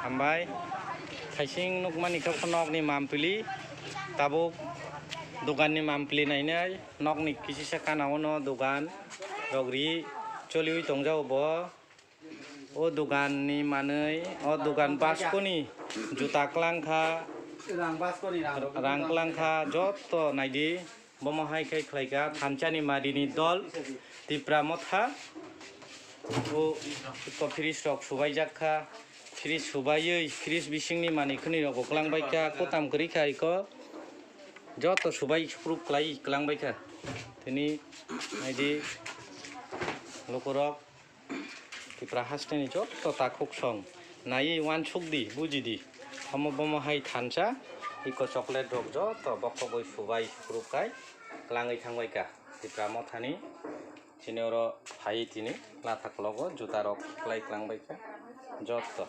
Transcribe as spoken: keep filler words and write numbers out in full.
Hambai. Khaising nukmani khe nokni mampili, tabuk doganni mampili nainai, nokni kisisa kanao no dogan rok ri choliwi tongjago bo. O doganni manwi, o dogan baskoni juta klangkha, rang klangkha, jotto naidi. Bomo hai khe khlaikha thansa ni mari ni dol Tipra Motha. O iko fridge rok subaijak kha. Fridge subaiwi fridge bisingni manwi khwnwi rok bo klangbaikha. Kutam kwrwi kha iko. Joto subai supruk kwlai klangbaikha. Tini naidi lukurok. Tipra hasteni joto takhuk song naiwi uansuk di, buji di. Omo bomo hai thansa, iko chocolate rok joto bokhogwi subai sukruk kai klangwi thangbai kha. Tipra Mothani chini oro phaiwi tini latha kologo juta rok klai klangbai kha joto.